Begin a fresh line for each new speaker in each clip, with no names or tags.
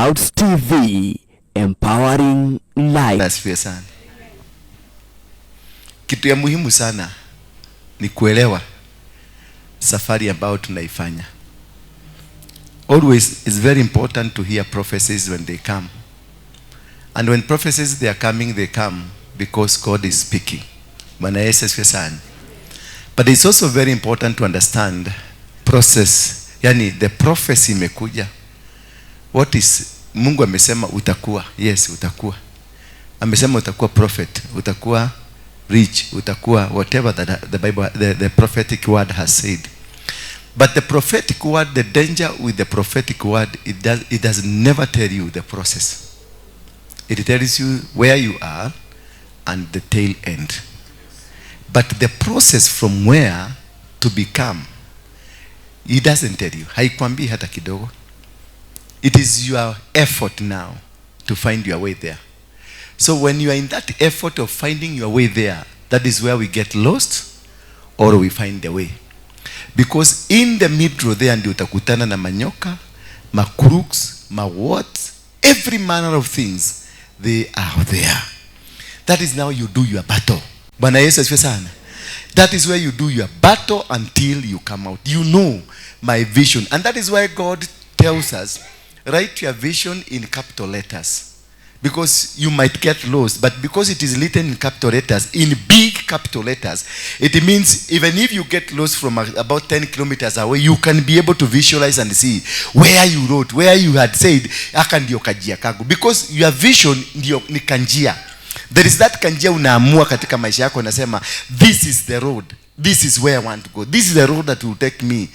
Clouds TV, empowering life.
Asifiwe sana. Kitu ya muhimu sana ni kuelewa safari ambayo tunaifanya. Always it's very important to hear prophecies when they come. And when prophecies they are coming, they come because God is speaking. Bwana Yesu asifiwe sana. But it's also very important to understand process. Yani the prophecy imekuja. What is Mungu amesema utakuwa. Yes, utakuwa. Amesema utakuwa prophet, utakuwa rich, utakuwa whatever that the Bible, the prophetic word has said. But the prophetic word, the danger with the prophetic word, it does never tell you the process. It tells you where you are and the tail end. But the process from where to become, it doesn't tell you. Haikwambii hata kidogo. It is your effort now to find your way there. So when you are in that effort of finding your way there, that is where we get lost or we find the way. Because in the middle there ndio utakutana na manyoka, macrooks, ma what, every manner of things, they are there. That is now you do your battle. Bwana Yesu asifiwe sana. That is where you do your battle until you come out. You know my vision. And that is why God tells us, write your vision in capital letters. Because you might get lost, but because it is written in capital letters, in big capital letters, it means even if you get lost from about 10 kilometers away, you can be able to visualize and see where you wrote, where you had said, "Aka ndio kajia kangu." Because your vision ndio ni kanjia. There is that kanjia unaamua katika maisha yako, unasema, "This is the road. This is where I want to go. This is the road that will take me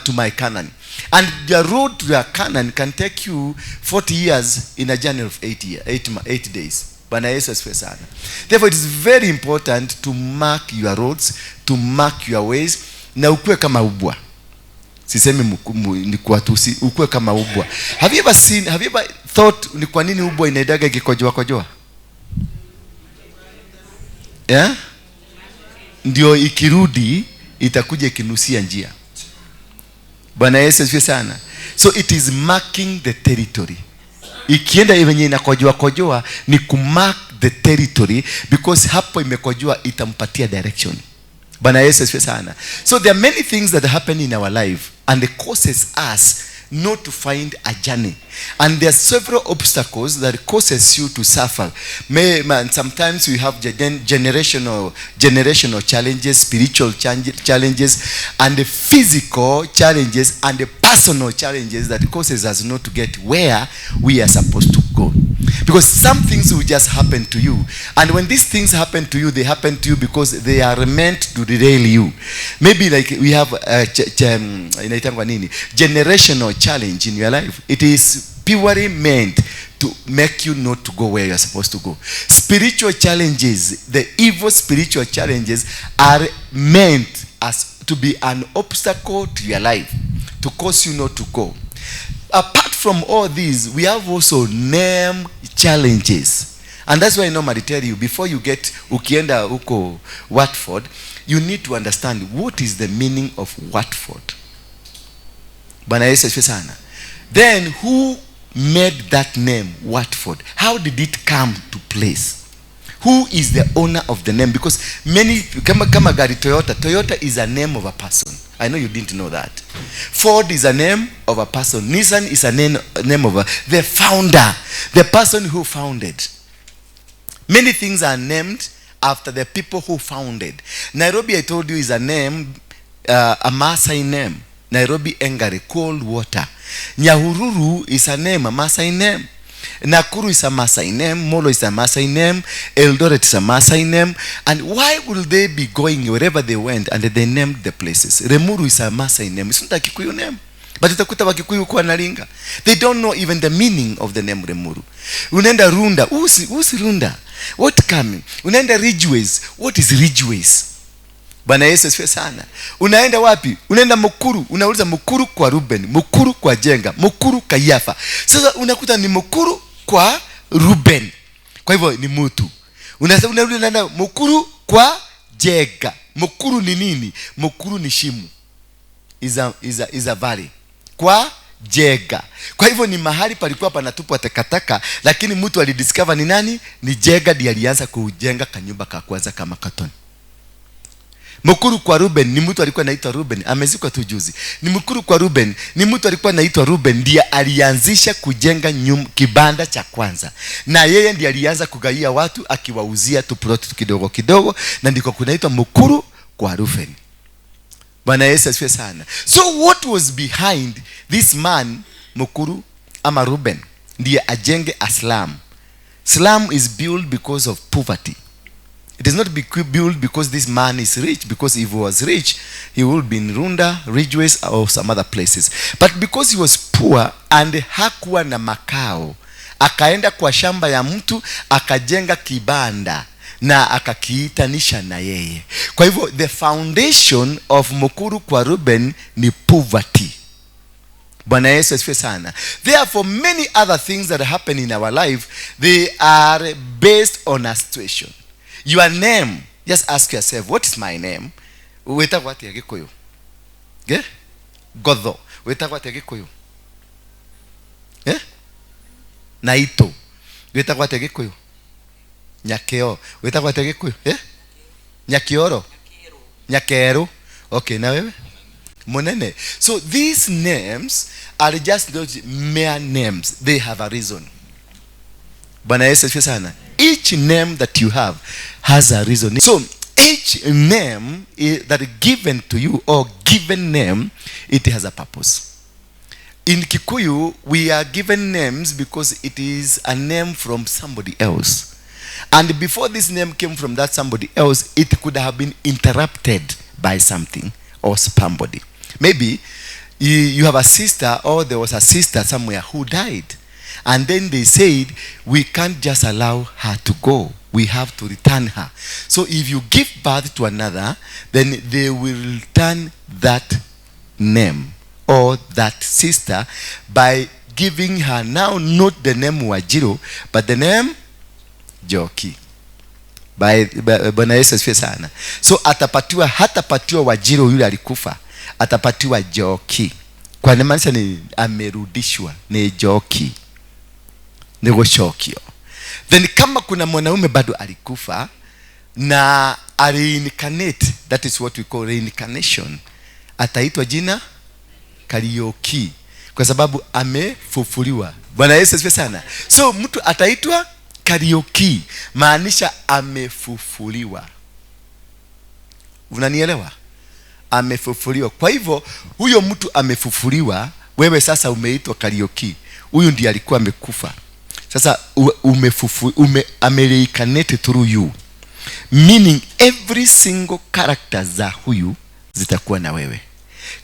to my Canaan." And the road to your Canaan can take you 40 years in a journey of 8 days. Bwana Yesu asifiwe sana. Therefore, it is very important to mark your roads, to mark your ways, na ukuwe kama ubwa. Sisemi ni kuwatusi, ukuwe kama ubwa. Have you ever seen, have you ever thought ni kwa nini ubwa inaendaga ikikojoa kojoa? Yeah? Ndio ikirudi itakuja ikinusia njia. Bwana Yesu asifiwe sana. So it is marking the territory. Ikienda venye inakojoa kojoa ni kumark the territory, because hapo imekojoa itampatia direction. Bwana Yesu asifiwe sana. So there are many things that happen in our life and it causes us not to find a journey. And there are several obstacles that causes you to suffer. Man, sometimes we have generational challenges, spiritual challenges, and the physical challenges and the personal challenges that causes us not to get where we are supposed to go. Because some things will just happen to you. And when these things happen to you, they happen to you because they are meant to derail you. Maybe like we have a inaitangwa nini? Generational challenge in your life. It is purely meant to make you not to go where you are supposed to go. Spiritual challenges, the evil spiritual challenges, are meant as to be an obstacle to your life, to cause you not to go. Apart from all these, we have also name challenges. And that's why I normally tell you, before you get, ukienda huko Watford, you need to understand what is the meaning of Watford. Bwana Yesu asifiwe sana. Then who made that name Watford? How did it come to place? Who is the owner of the name? Because many, kama gari Toyota, Toyota is a name of a person. I know you didn't know that. Ford is a name of a person. Nissan is a name of the founder, the person who founded. Many things are named after the people who founded. Nairobi, I told you, is a name, a Maasai name. Nairobi Engare, cold water. Nyahururu is a name, a Maasai name. Nakuru is a Maasai name. Molo is a Maasai name. Eldoret is a Maasai name. And why will they be going wherever they went and they named the places? Limuru is a Maasai name. It's not a Kikuyu name. But utakuta Wakikuyu kwa wanaringa. They don't know even the meaning of the name Limuru. Unaenda Runda. Who's Runda? What coming? Unaenda Ridgeways. What is Ridgeways? Bwana Yesu asifiwe sana. Unaenda wapi? Unaenda Mukuru. Unauliza Mukuru kwa Ruben, Mukuru kwa Jenga, Mukuru Kayafa. Sasa unakuta ni Mukuru kwa Ruben. Kwa hivyo ni mtu. Unasema unarudi, unaenda Mukuru kwa Jenga. Mukuru ni nini? Mukuru ni shimu. Is a valley. Kwa Jega. Kwa hivyo ni mahali palikuwa panatupwa takataka, lakini mtu alidiscover ni nani? Ni Jega ndiye alianza kujenga kanyumba ka kwanza kama Makaton. Mukuru kwa Ruben ni mtu alikuwa anaitwa Ruben, amezikwa tu juzi. Ni Mukuru kwa Ruben, ni mtu alikuwa anaitwa Ruben ndiye alianzisha kujenga kibanda cha kwanza. Na yeye ndiye alianza kugaia watu akiwauzia tu plot kidogo kidogo, na ndiko kunaitwa Mukuru kwa Ruben. Bwana Yesu asifiwe sana. So what was behind this man Mukuru ama Ruben ndiye ajenge a slum? Slum is built because of poverty. It is not built because this man is rich, because if he was rich, he would be in Runda, Ridgeways, or some other places. But because he was poor and hakuwa na makao, akaenda kwa shamba ya mtu, akajenga kibanda na akakiitanisha na yeye. Kwa hivyo the foundation of Mukuru kwa Ruben ni poverty. Bwana Yesu asifiwe sana. Therefore many other things that happen in our life, they are based on a situation. Your name, just ask yourself, what is my name? Wĩtagwo atĩa Gĩkũyũ? Ge? Gotho. Wĩtagwo atĩa Gĩkũyũ? Eh? Naito. Wĩtagwo atĩa Gĩkũyũ? Nyakeo. Wĩtagwo atĩa Gĩkũyũ? Eh? Nyakioro. Nyakeru. Okay, na wewe? Munene. So these names are just those mere names. They have a reason. Bwana Yesu asifiwe sana. Each name that you have has a reason. So each name that is given to you or given name, it has a purpose. In Kikuyu, we are given names because it is a name from somebody else. And before this name came from that somebody else, it could have been interrupted by something or somebody. Maybe you have a sister, or there was a sister somewhere who died. And then they said, we can't just allow her to go. We have to return her. So if you give birth to another, then they will return that name or that sister by giving her now not the name Wajiro, but the name Joki. Bwana Yesu asifiwe sana. So atapatiwa, hatapatiwa Wajiro yule alikufa, atapatiwa Joki. Kwa maanisha ni amerudishwa, ni Joki, ni gũcokio. Then kama kuna mwanaume bado alikufa na reincarnate, that is what we call reincarnation, ataitwa jina Kariuki kwa sababu amefufuliwa. Bwana Yesu asifiwe sana. So mtu ataitwa Kariuki, maanisha amefufuliwa. Unanielewa? Amefufuliwa. Kwa hivyo huyo mtu amefufuliwa, wewe sasa umeitwa Kariuki. Huyu ndiye alikuwa amekufa. Sasa amereincarnate through you. Meaning every single character za huyu zitakuwa na wewe.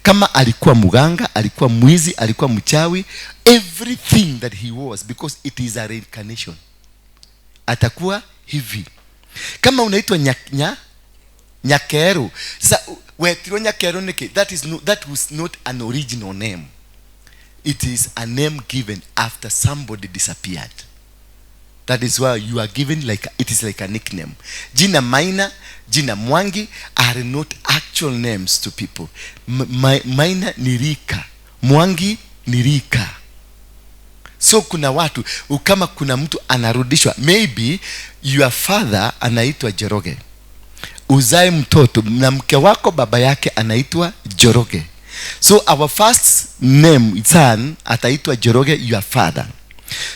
Kama alikuwa muganga, alikuwa mwizi, alikuwa mchawi, everything that he was, because it is a reincarnation, atakuwa hivi. Kama unaitwa Nyakeru, sasa wetirwo Nyakeru niki? That is no, that was not an original name. It is a name given after somebody disappeared. That is why you are given like it is like a nickname. Jina Maina, jina Mwangi are not actual names to people. Maina ni rika, Mwangi ni rika. So kuna watu, kama kuna mtu anarudishwa, maybe your father anaitwa Njoroge, uzae mtoto na mke wako baba yake anaitwa Njoroge. So our first name son ataitwa Njoroge, your father.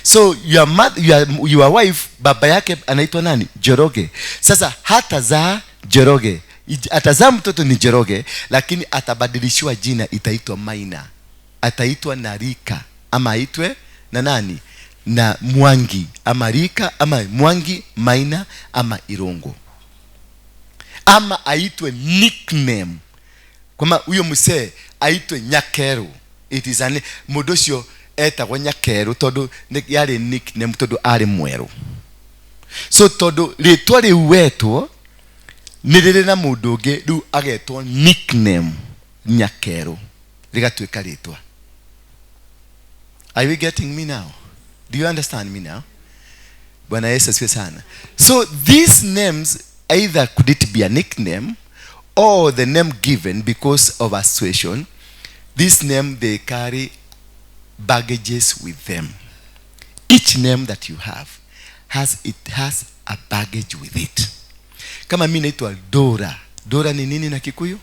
So your mother, your wife baba yake anaitwa nani? Njoroge. Sasa hatazaa Njoroge, atazaa mtoto ni Njoroge, lakini atabadilishiwa jina, itaitwa Maina, ataitwa Narika, ama aitwe na nani? Na Mwangi, ama Rika, ama Mwangi, Maina, ama Irongo, ama aitwe nickname. Kama huyo msee aitwe Nyakeru, it is an mundu ucio etagwo Nyakeru tondu yari nickname tondu ari mweru. So tondu ritwa riu wetwo ni riri na mundu ungi, riu agetwo nickname Nyakeru, rigatuika ritwa. Are you getting me now? Do you understand me now? Bwana Yesu asifiwe sana. So these names, either could it be a nickname or the name given because of a situation. This name they carry baggages with them. Each name that you have has a baggage with it. Kama mimi naitwa Dora. Dora ni nini na Kikuyu?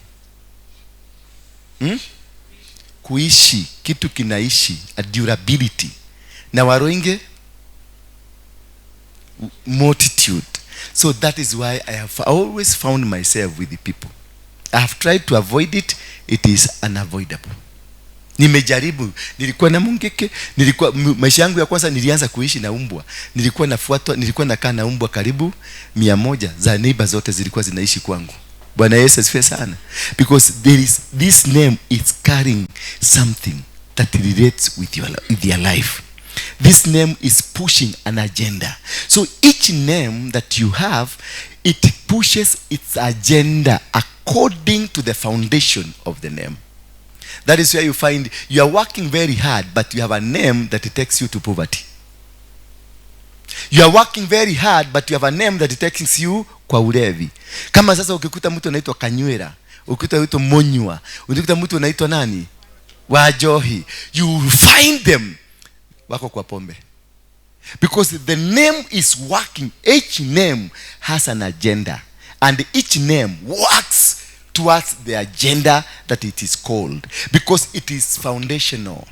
Kuishi, kitu kinaishi, a durability. Na Waroinge, multitude. So that is why I have always found myself with the people. I have tried to avoid it. It is unavoidable. Nimejaribu, nilikuwa na Mungeke, nilikuwa maisha yangu ya kwanza nilianza kuishi na umbwa. Nilikuwa nafuatwa, nilikuwa nakaa na umbwa karibu 100 za neighbor zote zilikuwa zinaishi kwangu. Bwana Yesu asifiwe sana. Because there is this name is carrying something that relates with your life. This name is pushing an agenda. So each name that you have, it pushes its agenda according to the foundation of the name. That is where you find you are working very hard, but you have a name that takes you to poverty. You are working very hard, but you have a name that takes you kwa ulevi. Kama sasa ukikuta mtu anaitwa Kanywera, ukikuta mtu Monywa, ukikuta mtu anaitwa nani? Wajohi. You will find them wako kwa pombe. Because the name is working. Each name has an agenda. And each name works towards the agenda that it is called. Because it is foundational.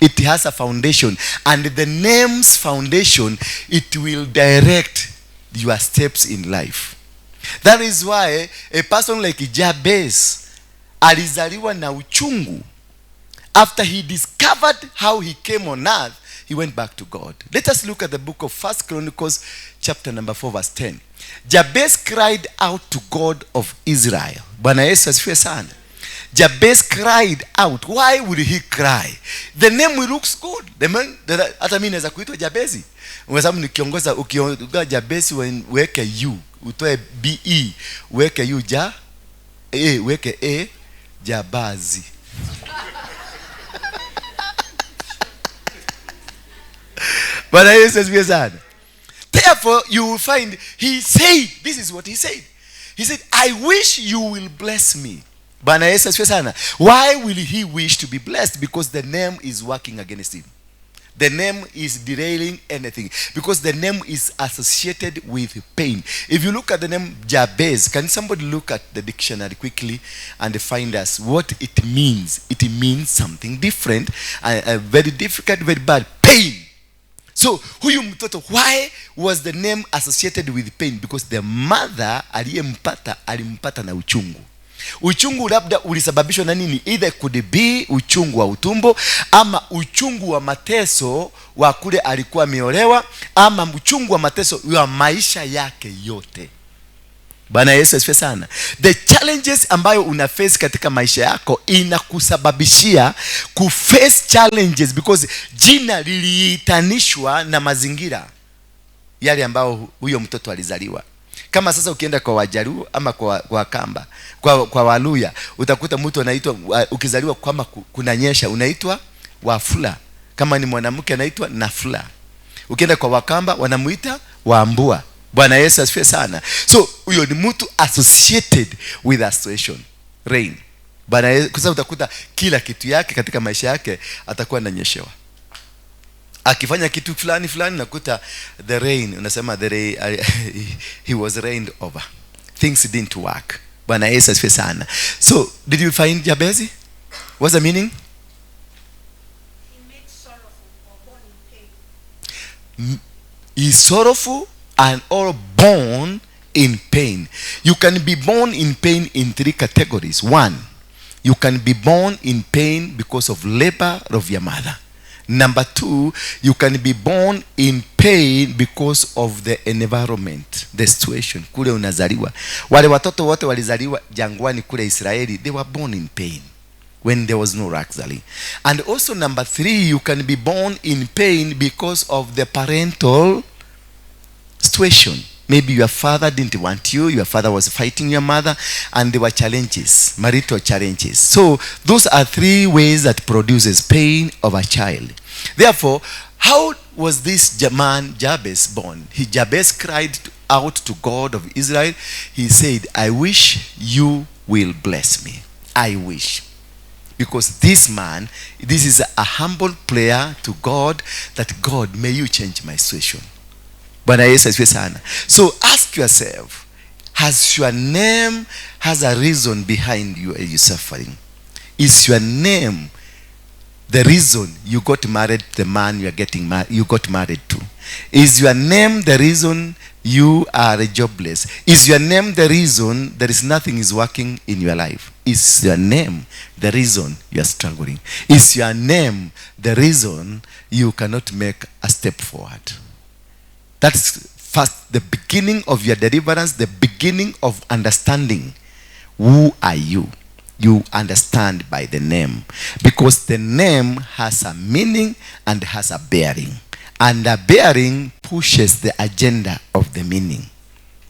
It has a foundation. And the name's foundation, it will direct your steps in life. That is why a person like Jabez alizaliwa na uchungu. After he discovered how he came on earth, he went back to God. Let us look at the book of 1 Chronicles chapter number 4 verse 10. Jabez cried out to God of Israel. Bwana Yesu asifiwe sana. Jabez cried out. Why would he cry? The name looks good. The man, hata mimi naweza kuitwa Jabezi. Kwa sababu nikiongoza, ukiongoza Jabezi weke U, utoe B E, weke U ja A, weke A Jabazi. Bwana Yesu asifiwe sana. Therefore, you will find he said, this is what he said. He said, I wish you will bless me. Bwana Yesu asifiwe sana. Why will he wish to be blessed? Because the name is working against him. The name is derailing anything. Because the name is associated with pain. If you look at the name Jabez, can somebody look at the dictionary quickly and find us what it means? It means something different, very difficult, very bad. Pain. So, huyu mtoto, why was the name associated with pain? Because the mother aliyempata, alimpata na uchungu. Uchungu labda ulisababishwa na nini? Either could be uchungu wa utumbo, ama uchungu wa mateso wa kule alikuwa ameolewa, ama uchungu wa mateso wa maisha yake yote. Bwana Yesu asifiwe sana. The challenges ambayo una face katika maisha yako inakusababishia kuface challenges because jina liliitanishwa na mazingira yale ambayo huyo mtoto alizaliwa. Kama sasa ukienda kwa Wajaluo ama kwa Kamba, kwa Waluya, utakuta mtu anaitwa, ukizaliwa kama kunanyesha unaitwa Wafula. Kama ni mwanamke anaitwa Nafula. Ukienda kwa Wakamba wanamuita Waambua. Bwana Yesu asifiwe sana. So huyo ni mtu associated with a situation, rain. Bwana Yesu, kwa sababu utakuta kila kitu yake katika maisha yake atakuwa ananyeshewa. Akifanya kitu fulani fulani nakuta the rain, unasema the rain, he was rained over. Things didn't work. Bwana Yesu asifiwe sana. So did you find Jabez? What's the meaning?
He made sorrowful or born in pain.
He is sorrowful and all born in pain. You can be born in pain in three categories. One, you can be born in pain because of labor of your mother. Number two, you can be born in pain because of the environment, the situation. Kule unazaliwa. Wale watoto wote walizaliwa jangwani kule Israeli, they were born in pain when there was no luxury. And also number three, you can be born in pain because of the parental situation. Maybe your father didn't want you, your father was fighting your mother, and there were challenges, marital challenges. So those are three ways that produces pain of a child. Therefore, how was this man Jabez born? Jabez cried out to God of Israel. He said, I wish you will bless me. I wish. Because this man, this is a humble prayer to God that God, may you change my situation. Bwana Yesu asifiwe sana. So ask yourself, has your name has a reason behind you suffering? Is your name the reason you got married to the man you are getting you got married to? Is your name the reason you are jobless? Is your name the reason there is nothing is working in your life? Is your name the reason you are struggling? Is your name the reason you cannot make a step forward? That's first the beginning of your deliverance, the beginning of understanding who are you. You understand by the name, because the name has a meaning and has a bearing, and a bearing pushes the agenda of the meaning.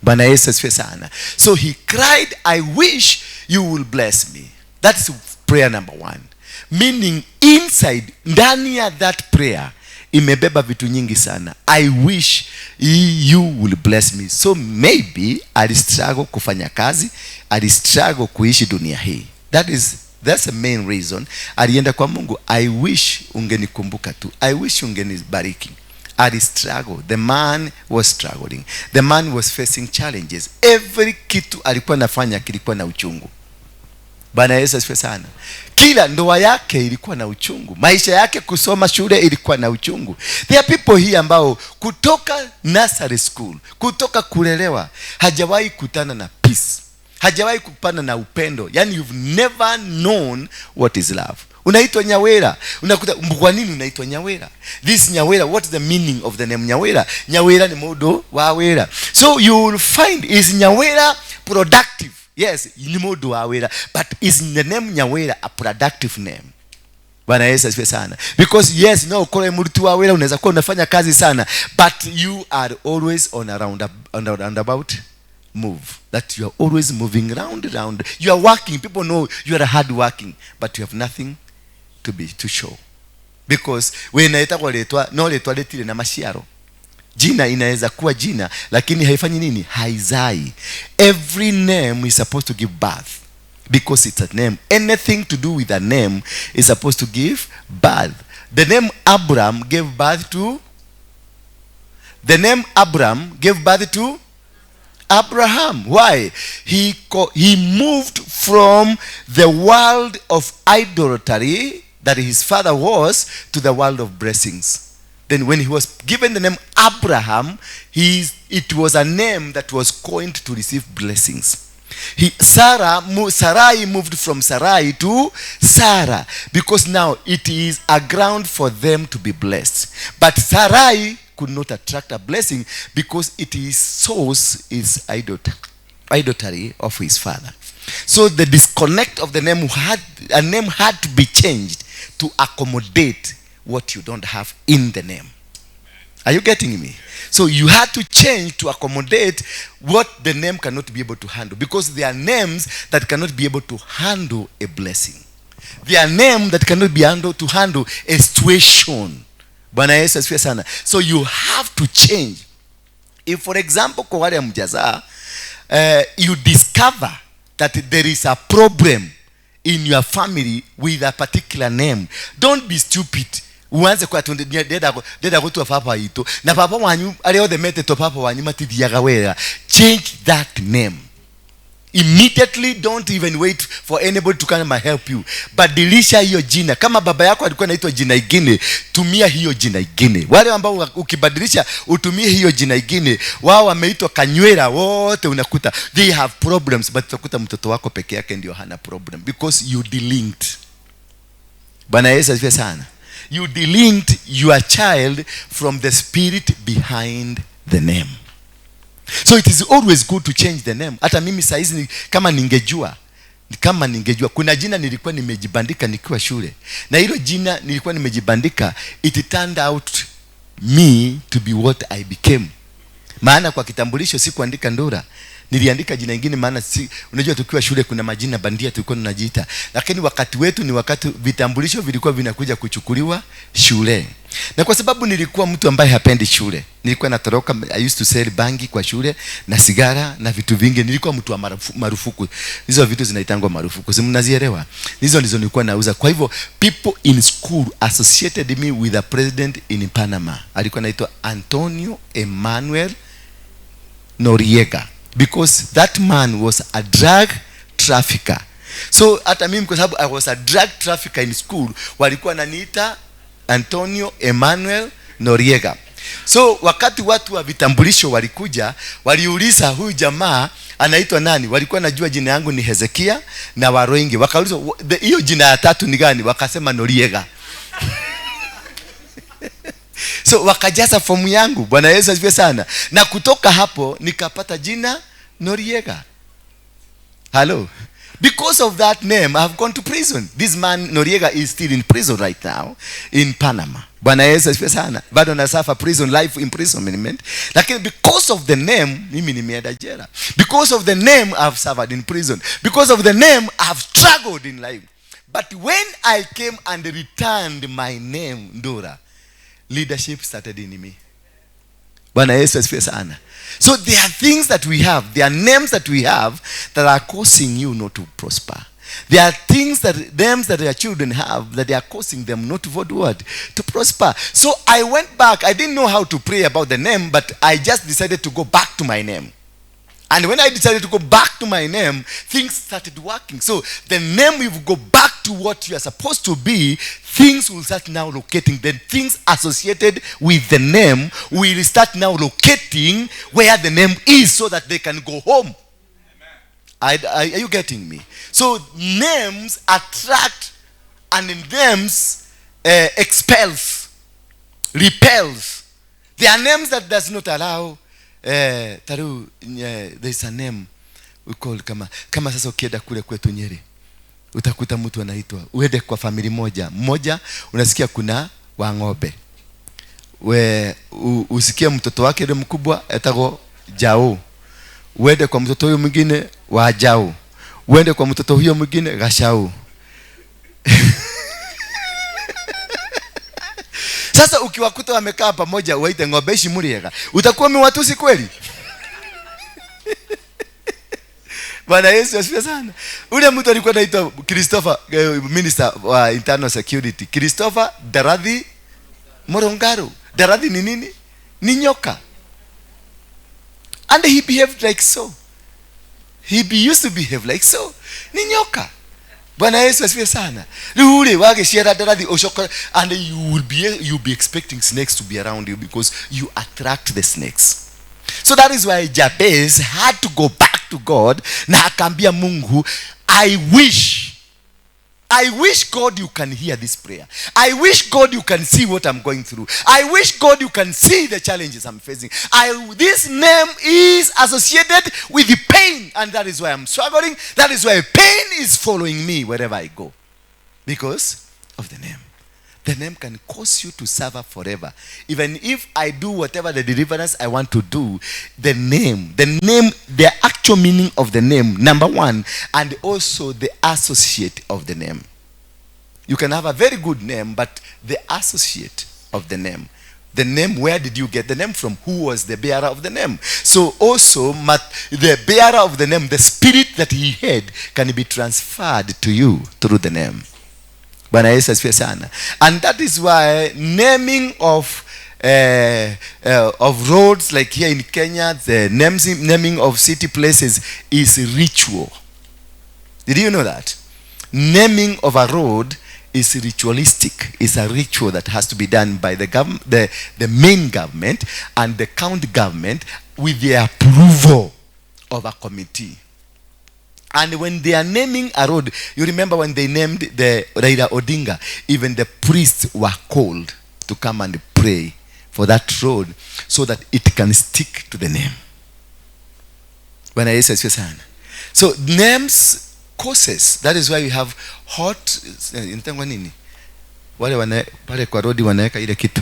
Bwana Yesu asifiwe sana. So he cried, I wish you will bless me. That's prayer number one. Meaning inside, ndani ya that prayer imebeba vitu nyingi sana. I wish you will bless me. So maybe alistruggle kufanya kazi, alistruggle kuishi dunia hii. That's the main reason alienda kwa Mungu. I wish ungenikumbuka tu, I wish ungenibariki. Alistruggle. The man was struggling. The man was facing challenges. Every kitu alikuwa anafanya kilikuwa na uchungu. Bwana Yesu asifiwe sana. Kila ndoa yake ilikuwa na uchungu. Maisha yake kusoma shule ilikuwa na uchungu. There are people here ambao kutoka nursery school, kutoka kulelewa, hajawahi kutana na peace. Hajawahi kupana na upendo. Yani you've never known what is love. Unaitwa Nyawera. Unakuta kwa nini unaitwa Nyawera? This Nyawera, what is the meaning of the name Nyawera? Nyawera ni mundu wa wira. So you will find, is Nyawera productive? Yes, ni mundu wa wira. But is the name Nyawera a productive name? Bwana Yesu asifiwe sana. Because yes, no, ukore mtu wa wira, unaweza kuwa unafanya kazi sana, but you are always on a roundabout move. That you are always moving round round. You are working. People know you are hard working, but you have nothing to show. Because wena ĩtagwo rĩtwa, no rĩtwa rĩtirĩ na maciaro. Jina inaweza kuwa jina, lakini haifanyi nini? Haizai. Every name is supposed to give birth, because it's a name. Anything to do with a name is supposed to give birth. The name Abraham gave birth to, the name Abraham gave birth to Abraham. Why? He moved from the world of idolatry that his father was to the world of blessings. Then when he was given the name Abraham, it was a name that was coined to receive blessings. Sarai moved from Sarai to Sarah, because now it is a ground for them to be blessed. But Sarai could not attract a blessing because it is source is idolatry of his father. So the disconnect of the name had, a name had to be changed to accommodate what you don't have in the name. Are you getting me? So you had to change to accommodate what the name cannot be able to handle, because there are names that cannot be able to handle a blessing. There are names that cannot be handled to handle a situation. Bwana Yesu asifiwe sana. So you have to change. If, for example, kwa wale hamjazaa, you discover that there is a problem in your family with a particular name, don't be stupid. Uanze kwa tunde ndenda gutua papa itu na papa wanyu aria othe metetwo papa wanyu matithiaga wega. Change that name immediately. Don't even wait for anybody to come and help you. Badilisha hiyo jina. Kama baba yako alikuwa anaitwa jina ingine, tumia hiyo jina ingine. Wale ambao ukibadilisha utumie hiyo jina ingine, wao wameitwa Kanywera wote, unakuta they have problems, but utakuta mtoto wako peke yake ndio hana problem, because you delinked. Bwana Yesu asifiwe sana. You delinked your child from the spirit behind the name. So it is always good to change the name. Hata mimi saizi kama ningejua kuna jina nilikuwa nimejibandika nikiwa shule, na hilo jina nilikuwa nimejibandika, it turned out me to be what I became. Maana kwa kitambulisho sikuandika Ndura, Niliandika jina ingine maana si, unajua tukiwa shule kuna majina bandia tulikuwa tunajiita, lakini wakati wetu ni wakati vitambulisho vilikuwa vinakuja kuchukuliwa shule, na kwa sababu nilikuwa mtu ambaye hapendi shule, nilikuwa natoroka. I used to sell bangi kwa shule na sigara na vitu vingi. Nilikuwa mtu wa marufuku. Hizo vitu zinaitangwa marufuku, si mnazielewa? Hizo ndizo nilikuwa nauza. Kwa hivyo people in school associated me with a president in Panama, alikuwa anaitwa Antonio Emmanuel Noriega, because that man was a drug trafficker. So hata mimi, kwa sababu I was a drug trafficker in school, walikuwa wananiita Antonio Emmanuel Noriega. So wakati watu wa vitambulisho walikuja, waliuliza, "Huyu jamaa anaitwa nani?" Walikuwa najua jina yangu ni Hezekia na Waroingi. Wakauliza, "Hiyo jina ya tatu ni gani?" Wakasema Noriega. So wakajaza fomu yangu. Bwana Yesu asifiwe sana. Na kutoka hapo nikapata jina Noriega. Hello. Because of that name, I've gone to prison. This man Noriega is still in prison right now in Panama. Bwana Yesu asifiwe sana. Bado nasuffer prison life imprisonment. Lakini because of the name, mimi nimeenda jela. Because of the name, I've suffered in prison. Because of the name, I've struggled in life. But when I came and returned my name, Ndura, leadership started in me. Bwana Yesu asifiwe sana. So there are things that we have, there are names that we have that are causing you not to prosper. There are things that names that their children have that they are causing them not to vote what? To prosper. So I went back. I didn't know how to pray about the name, but I just decided to go back to my name. And when I decided to go back to my name, things started working. So the name, if you go back to what you are supposed to be, things will start now locating. The things associated with the name will start now locating where the name is so that they can go home. Are you getting me? So names attract and names expels, repels. There are names that does not allow taru there's a name we call, kama sasa ukienda kule kwetu Nyeri, utakuta mtu anaitwa, uende kwa family moja mmoja, unasikia kuna Wang'ombe, we usikie mtoto wake yule mkubwa etagwo Jao, uende kwa mtoto huyo mwingine wa Jao, uende kwa mtoto huyo mwingine Gashau. Sasa ukiwakuta wamekaa pamoja, waite, "Ng'ombe ici muriega," utakuwa umewatusi kweli? Bwana Yesu asifiwe sana. Ule mtu alikuwa anaitwa Christopher, minister wa internal security, Christopher Darathi Murungaru. Darathi ni nini? Ni nyoka. And he behaved like so. He used to behave like so. Ni nyoka. Bwana Yesu asifiwe sana. Rĩu rĩ wagĩciara ndarathi ũcoka and you will be expecting snakes to be around you because you attract the snakes. So that is why Jabez had to go back to God na akaambia Mungu, "I wish God you can hear this prayer. I wish God you can see what I'm going through. I wish God you can see the challenges I'm facing. This name is associated with the pain, and that is why I'm struggling. That is why pain is following me wherever I go. Because of the name." The name can cause you to suffer forever. Even if I do whatever the deliverance I want to do, the name, the actual meaning of the name, number one, and also the associate of the name. You can have a very good name, but the associate of the name. The name, where did you get the name from? Who was the bearer of the name? So also, the bearer of the name, the spirit that he had, can be transferred to you through the name. Bwana Yesu asifiwe sana. And that is why naming of roads, like here in Kenya, the naming of city places is ritual. Did you know that? Naming of a road is ritualistic. It's a ritual that has to be done by the main government and the county government with the approval of a committee. And when they are naming a road, you remember when they named the Raila Odinga, even the priests were called to come and pray for that road so that it can stick to the name. Bwana Yesu asifiwe sana. So names causes. That is why we have hot, inaitangwa nini? Wale wana pale kwa road wanaweka ile kitu.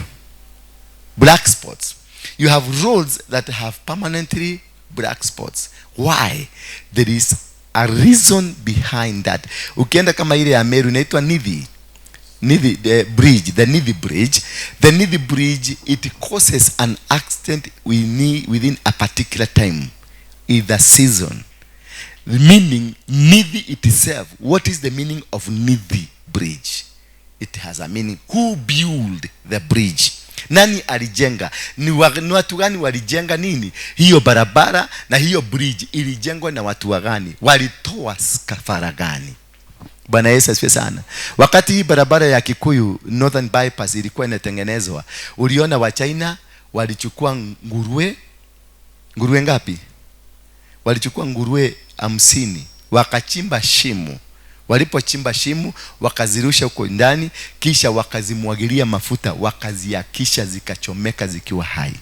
Black spots. You have roads that have permanently Black spots. Why? There is a reason behind that. Ukienda kama ile ya Meru inaitwa Nithi. Nithi, the bridge, the Nithi bridge. The Nithi bridge, it causes an accident within a particular time, in the season. Meaning, Nithi itself, what is the meaning of Nithi bridge? It has a meaning. Who built the bridge? Nani alijenga? Ni watu gani walijenga nini? Hiyo barabara na hiyo bridge ilijengwa na watu wa gani? Walitoa kafara gani? Bwana Yesu asifiwe sana. Wakati hii barabara ya Kikuyu Northern Bypass ilikuwa inatengenezwa, uliona wa China walichukua nguruwe, nguruwe ngapi? Walichukua nguruwe 50, wakachimba shimo. Walipochimba shimo wakazirusha huko ndani, kisha wakazimwagilia mafuta, wakaziakisha zikachomeka zikiwa hai.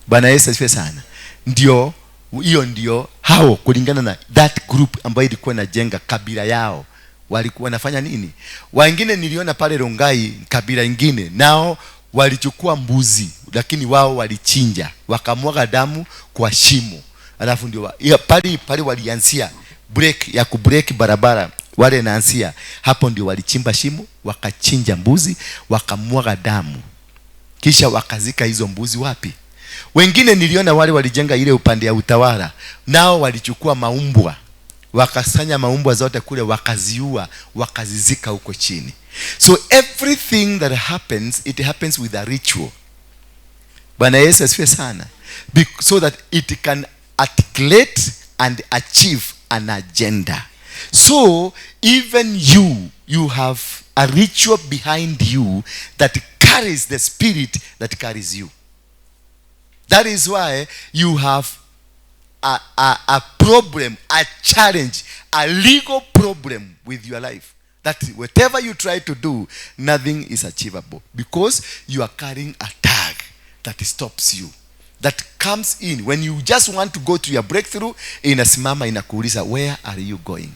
Bwana Yesu asifiwe sana. Ndio hiyo, ndio hao kulingana na that group ambayo ilikuwa inajenga kabila yao walikuwa wanafanya nini? Wengine niliona pale Rongai, kabila ingine nao walichukua mbuzi, lakini wao walichinja wakamwaga damu kwa shimo, alafu ndio pale pale walianzia break ya kubreak barabara, wale naanzia hapo ndio walichimba shimo wakachinja mbuzi wakamwaga damu, kisha wakazika hizo mbuzi wapi? Wengine niliona wale walijenga ile upande ya Utawala, nao walichukua maumbwa wakasanya maumbwa zote kule wakaziua wakazizika huko chini. So everything that happens, it happens with a ritual. Bwana Yesu asifiwe sana. So that it can articulate and achieve an agenda. So even you have a ritual behind you that carries the spirit that carries you. That is why you have a problem, a challenge, a legal problem with your life. That whatever you try to do, nothing is achievable because you are carrying a tag that stops you. That comes in when you just want to go to your breakthrough, inasimama inakuuliza, where are you going?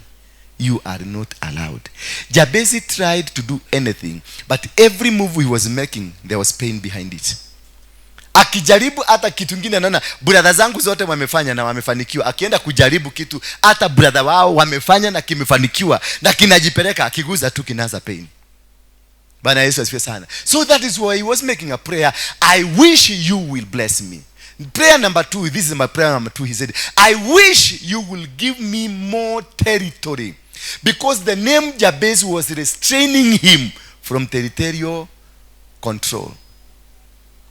You are not allowed. Jabez tried to do anything, but every move he was making, there was pain behind it. Akijaribu hata kitu kingine, anaona brother zangu zote wamefanya na wamefanikiwa. Akienda kujaribu kitu, hata brother wao wamefanya na kimefanikiwa na kinajipeleka, akiguza tu kinaanza pain. Bwana Yesu asifiwe sana. So that is why he was making a prayer. I wish you will bless me. Prayer number 2, this is my prayer number 2. He said, I wish you will give me more territory. Because the name Jabez was restraining him from territorial control.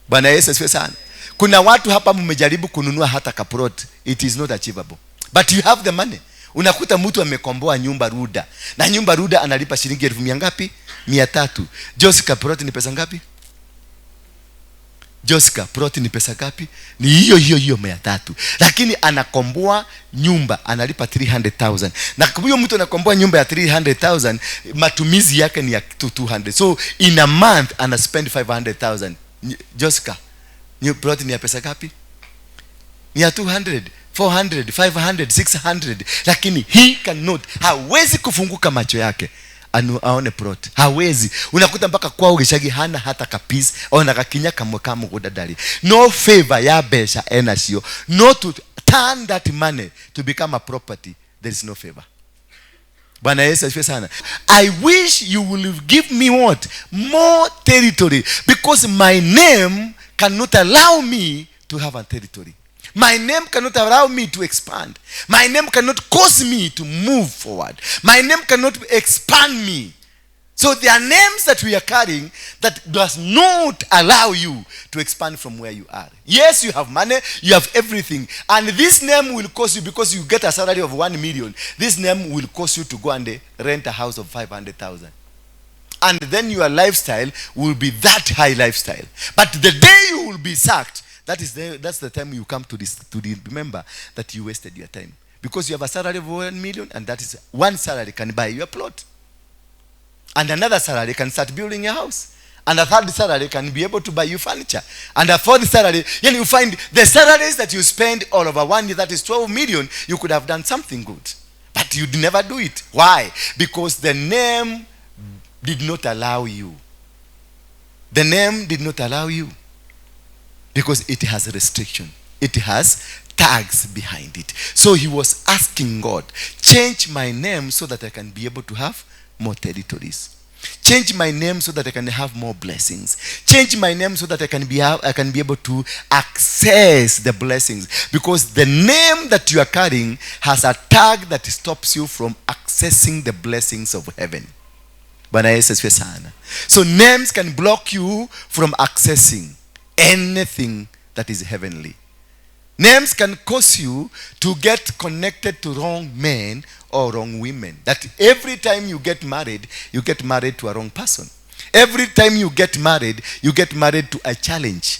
Bwana Yesu asifiwe sana. Kuna watu hapa mmejaribu kununua hata kaplot, it is not achievable. But you have the money. Unakuta mtu amekomboa nyumba Ruda. Na nyumba Ruda analipa shilingi elfu mia ngapi? 300. Jessica, plot ni pesa ngapi? Jessica, plot ni pesa ngapi? Ni hiyo hiyo hiyo 300. Lakini anakomboa nyumba, analipa 300,000. Na huyo mtu anakomboa nyumba ya 300,000, matumizi yake ni ya 200. So in a month ana spend 500,000. Jessica, new plot ni ya pesa ngapi? Ni ya 200, 400, 500, 600. Lakini he cannot, hawezi kufunguka macho yake aone plot. Hawezi. Unakuta mpaka kwao gicagi hana hata kapis, ona gakinya kamwe ka mugunda ndari. No favor ya mbeca enacio. No to turn that money to become a property, there is no favor. Bwana Yesu asifiwe sana. I wish you will give me what? More territory. Because my name cannot allow me to have a territory. My name cannot allow me to expand. My name cannot cause me to move forward. My name cannot expand me. So there are names that we are carrying that does not allow you to expand from where you are. Yes, you have money, you have everything. And this name will cost you, because you get a salary of 1 million. This name will cost you to go and rent a house of 500,000. And then your lifestyle will be that high lifestyle. But the day you will be sacked, that's the time you come to this, to remember that you wasted your time. Because you have a salary of 1 million, and that is one salary can buy you a plot. And another salary can start building a house. And a third salary can be able to buy you furniture. And a fourth salary, then you find the salaries that you spend all over 1 year, that is 12 million, you could have done something good. But you'd never do it. Why? Because the name did not allow you. The name did not allow you. Because it has restriction. It has tags behind it. So he was asking God, change my name so that I can be able to have more territories. Change my name so that I can have more blessings. Change my name so that I can be able to access the blessings. Because the name that you are carrying has a tag that stops you from accessing the blessings of heaven. Bwana Yesu asifiwe sana. So names can block you from accessing anything that is heavenly. Names can cause you to get connected to wrong men or wrong women. That every time you get married, you get married to a wrong person. Every time you get married, you get married to a challenge.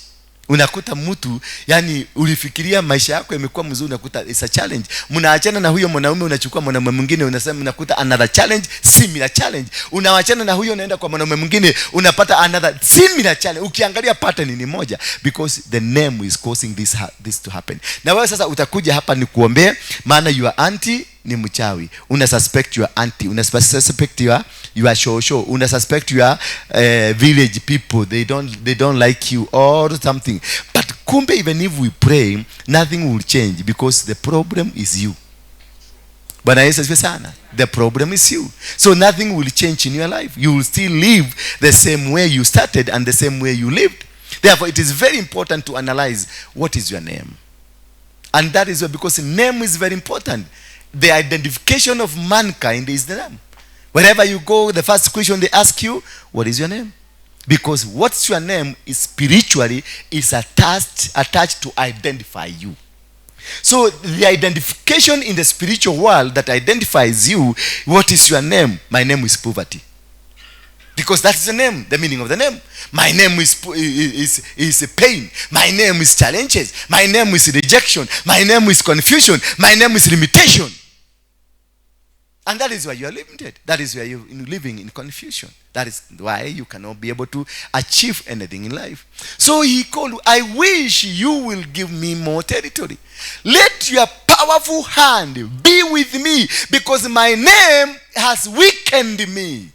Unakuta mtu, yani ulifikiria maisha yako yamekuwa mzuri, unakuta it's a challenge. Mnaachana na huyo mwanaume, unachukua mwanaume mwingine, unasema unakuta another challenge, similar challenge. Unaachana na huyo, unaenda kwa mwanaume mwingine, unapata another similar challenge. Ukiangalia pattern ni moja, because the name is causing this to happen. Na wewe sasa utakuja hapa nikuombee, maana your auntie ni mchawi. Una suspect your auntie, una suspect your shosho, una suspect your village people, they don't like you or something. But kumbe, even if we pray, nothing will change, because the problem is you. Bwana Yesu asifiwe sana. The problem is you. So nothing will change in your life. You will still live the same way you started and the same way you lived. Therefore, it is very important to analyze what is your name. And that is why, because name is very important. The identification of mankind is the name. Wherever you go, the first question they ask you, what is your name? Because what's your name is spiritually is attached to identify you. So the identification in the spiritual world that identifies you, what is your name? My name is poverty. Because that's the name, the meaning of the name. My name is pain. My name is challenges. My name is rejection. My name is confusion. My name is limitation. And that is why you are limited. That is why you're living in confusion. That is why you cannot be able to achieve anything in life. So he called, I wish you will give me more territory. Let your powerful hand be with me, because my name has weakened me.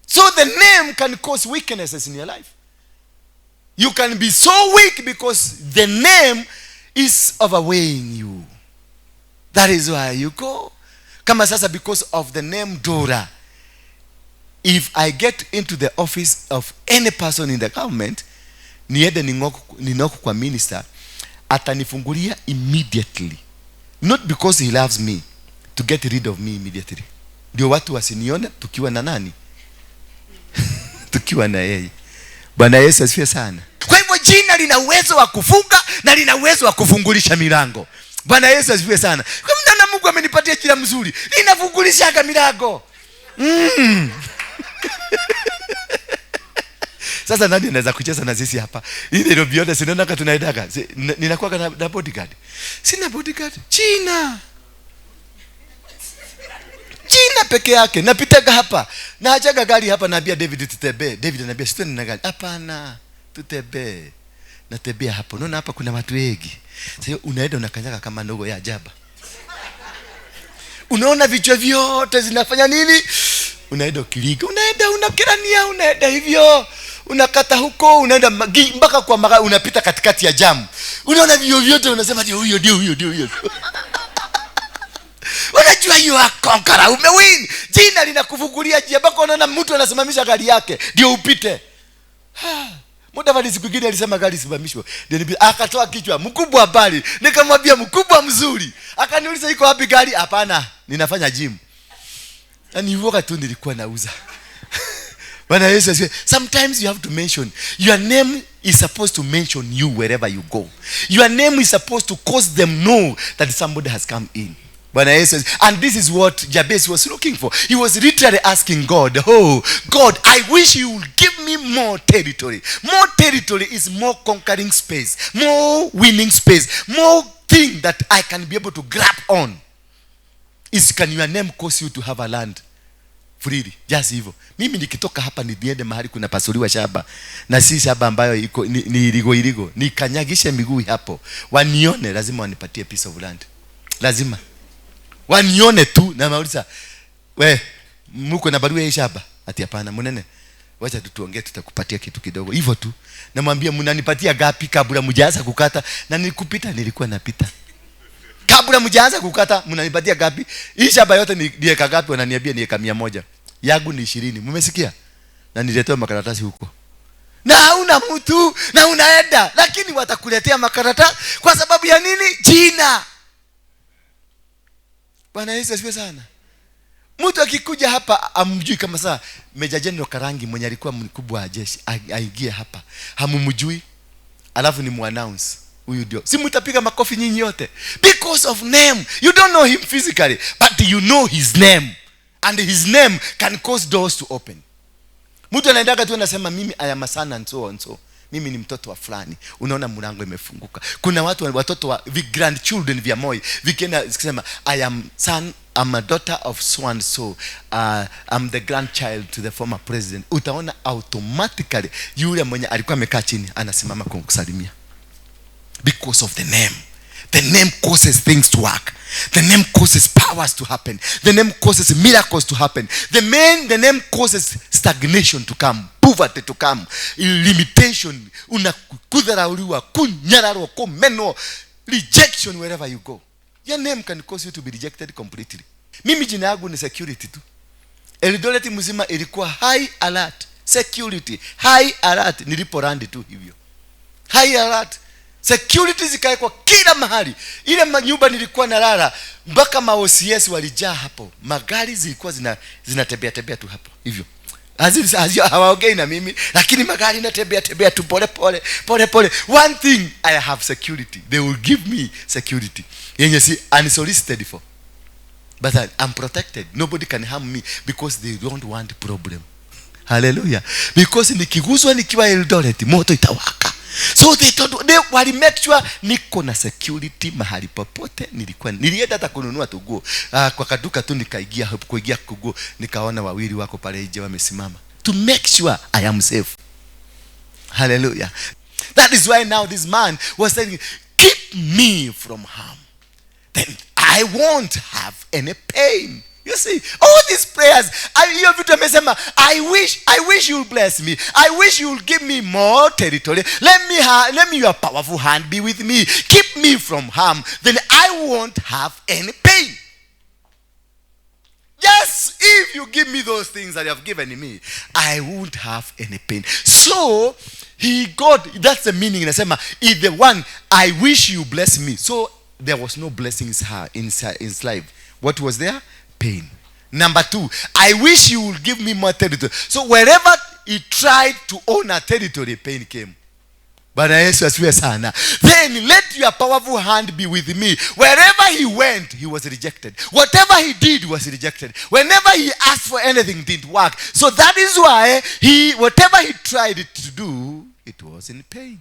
So the name can cause weaknesses in your life. You can be so weak because the name is overweighing you. That is why you go. Kama sasa, because of the name Dora, if I get into the office of any person in the government, niende ninoku kwa minister, atanifungulia immediately. Not because he loves me, to get rid of me immediately. Ndio watu wasinione tukiwa na nani? Tukiwa na yeye. Bwana Yesu asifiwe sana. Kwa hivyo jina lina uwezo wa kufunga na lina uwezo wa kufungulisha milango. Bwana Yesu asifiwe sana. Kwa maana Mungu amenipatia jina mzuri, linafungulishaga milango. Sasa nani anaweza kucheza na sisi hapa? Hii Nairobi yote sinaona kama tunaendaga. Ninakuwa na bodyguard. Sina bodyguard. China. China peke yake. Napitaga hapa. Naachaga gari hapa, naambia David tutembee. David ananiambia sitweni na gari. Hapana, tutembee. Natembea hapo. Unaona hapa kuna watu wengi. Sasa unaenda unakanyaga kama ndogo ya jaba. Unaona vichwa vyote zinafanya nini? Unaenda ukiliga, unaenda unakirania, unaenda hivyo. Unakata huko, unaenda mpaka kwa magari, unapita katikati ya jamu. Unaona vyo vyote unasema ndio huyo, ndio huyo, ndio huyo. Unajua you are conqueror, umewin. Jina linakufungulia njia mpaka unaona mtu anasimamisha gari yake ndio upite. Muda siku nyingine alisema gari isimamishwe. Ndio akatoa kichwa mkubwa habari. Nikamwambia mkubwa mzuri. Akaniuliza iko wapi gari? Hapana, ninafanya gym. Na ni uoga tu nilikuwa nauza. Bwana Yesu asifiwe. Sometimes you have to mention. Your name is supposed to mention you wherever you go. Your name is supposed to cause them know that somebody has come in. Bwana Yesu asifiwe. And this is what Jabez was looking for. He was literally asking God, oh God, I wish you would give me more territory. More territory is more conquering space, more winning space, more thing that I can be able to grab on. Is can your name cause you to have a land? Freely, just hivyo. Mimi nikitoka hapa niende mahali kuna pasuliwa shamba, na si shamba ambayo iko ni irigo irigo, nikanyagishe miguu hapo, wanione, lazima wanipatie piece of land. Lazima wanione tu. Na mauliza, we mko na barua ya shamba? Ati hapana munene. Wacha tu tuongee, tutakupatia kitu kidogo. Hivyo tu. Namwambia mnanipatia gapi kabla mjaanza kukata? Na nilikupita, nilikuwa napita. Kabla mjaanza kukata mnanipatia gapi? Hii shamba yote ni eka gapi? Wananiambia ni eka 100. Yangu ni 20. Mmesikia? Na niletewa makaratasi huko. Na hauna mtu na unaenda, lakini watakuletea makaratasi kwa sababu ya nini? Jina. Bwana Yesu asifiwe sana. Mtu akikuja hapa amjui, kama saa Meja General Karangi mwenye alikuwa mkubwa wa jeshi aingie hapa, hamumjui, alafu ni muannounce huyu ndio, si mtapiga makofi nyinyi yote? Because of name. You don't know him physically, but you know his name, and his name can cause doors to open. Mtu anaendaga tu anasema mimi I am a son and so and so, mimi ni mtoto wa fulani, unaona mlango imefunguka. Kuna watu, watoto wa grandchildren vya Moi vikienda kusema I am son, I'm a daughter of so and so, I'm the grandchild to the former president, utaona automatically yule mwenye alikuwa amekaa chini anasimama kukusalimia. Because of the name. The name causes things to work. The name causes powers to happen. The name causes miracles to happen. The name causes stagnation to come, poverty to come, limitation, unakudharauliwa, kunyararwa, kumenwa, rejection wherever you go. Your name can cause you to be rejected completely. Mimi jina yangu ni security tu. Eldoret mzima ilikuwa high alert, security, high alert, niliporandi tu hivyo. High alert. Security zikaekwa kila mahali. Ile nyumba nilikuwa nalala mpaka ma OCS walijaa hapo. Magari zilikuwa zinatembea tembea tu hapo hivyo. Hawaongei na mimi, lakini magari inatembea tembea tu pole pole pole pole. One thing, I have security. They will give me security yenye si unsolicited for. But I'm protected. Nobody can harm me because they don't want problem. Hallelujah. Because nikiguswa nikiwa Eldoret, moto itawaka. So they don't, they wali make sure niko na security mahali popote nilikuwa. Nilienda hata kununua tuguo. Kwa kaduka tu nikaingia, kuingia kuguo, nikaona wawili wako pale nje wamesimama. To make sure I am safe. Hallelujah. That is why now this man was saying, keep me from harm. Then I won't have any pain. You see, all these prayers, hiyo vitu amesema, I wish you'll bless me. I wish you'll give me more territory. Let me your powerful hand be with me. Keep me from harm. Then I won't have any pain. Yes, if you give me those things that you have given me, I won't have any pain. So, he got, that's the meaning. Inasema, if the one, I wish you bless me. So, there was no blessings in his life. What was there? Pain. Number two, I wish you would give me more territory. So wherever he tried to own a territory, pain came. Bwana Yesu asifiwe sana. Then let your powerful hand be with me. Wherever he went, he was rejected. Whatever he did was rejected. Whenever he asked for anything, didn't work. So that is why whatever he tried to do, it was in pain.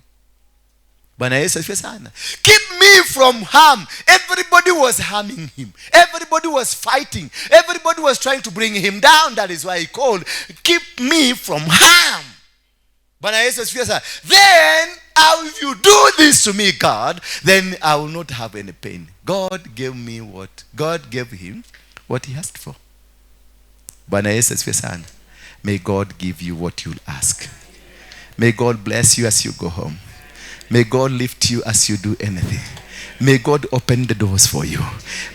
Bwana Yesu asifiwe sana. Keep me from harm. Everybody was harming him. Everybody was fighting. Everybody was trying to bring him down. That is why he called, keep me from harm. Bwana Yesu asifiwe sana. Then, if you do this to me, God, then I will not have any pain. God gave me what? God gave him what he asked for. Bwana Yesu asifiwe sana. May God give you what you'll ask. May God bless you as you go home. May God lift you as you do anything. May God open the doors for you.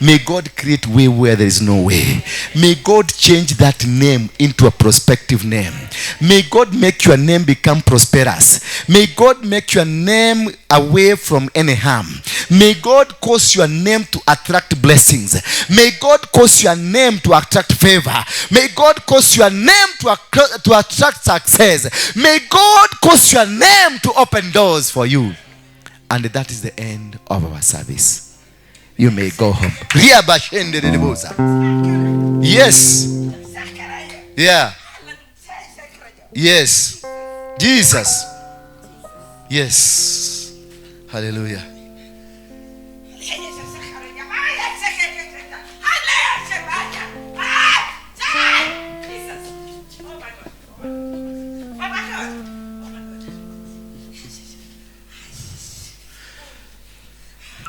May God create way where there is no way. May God change that name into a prospective name. May God make your name become prosperous. May God make your name away from any harm. May God cause your name to attract blessings. May God cause your name to attract favor. May God cause your name to attract success. May God cause your name to open doors for you. And that is the end of our service. You may go home. Yes. Yeah. Yes. Jesus. Yes. Hallelujah.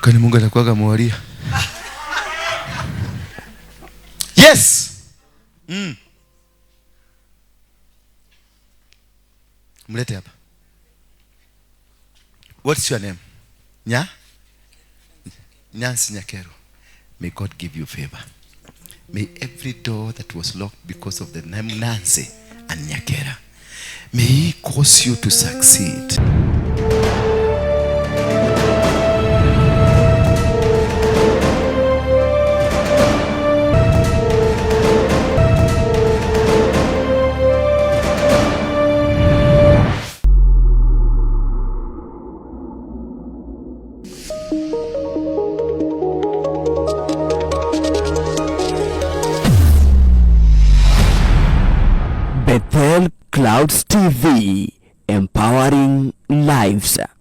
Kwani Mungu anakuwaga mwalia? Yes. Mlete hapa. What's your name? Nya? Nancy Nyakero. May God give you favor. May every door that was locked because of the name Nancy and Nyakera, may He cause you to succeed.
Bethel Clouds TV, empowering lives.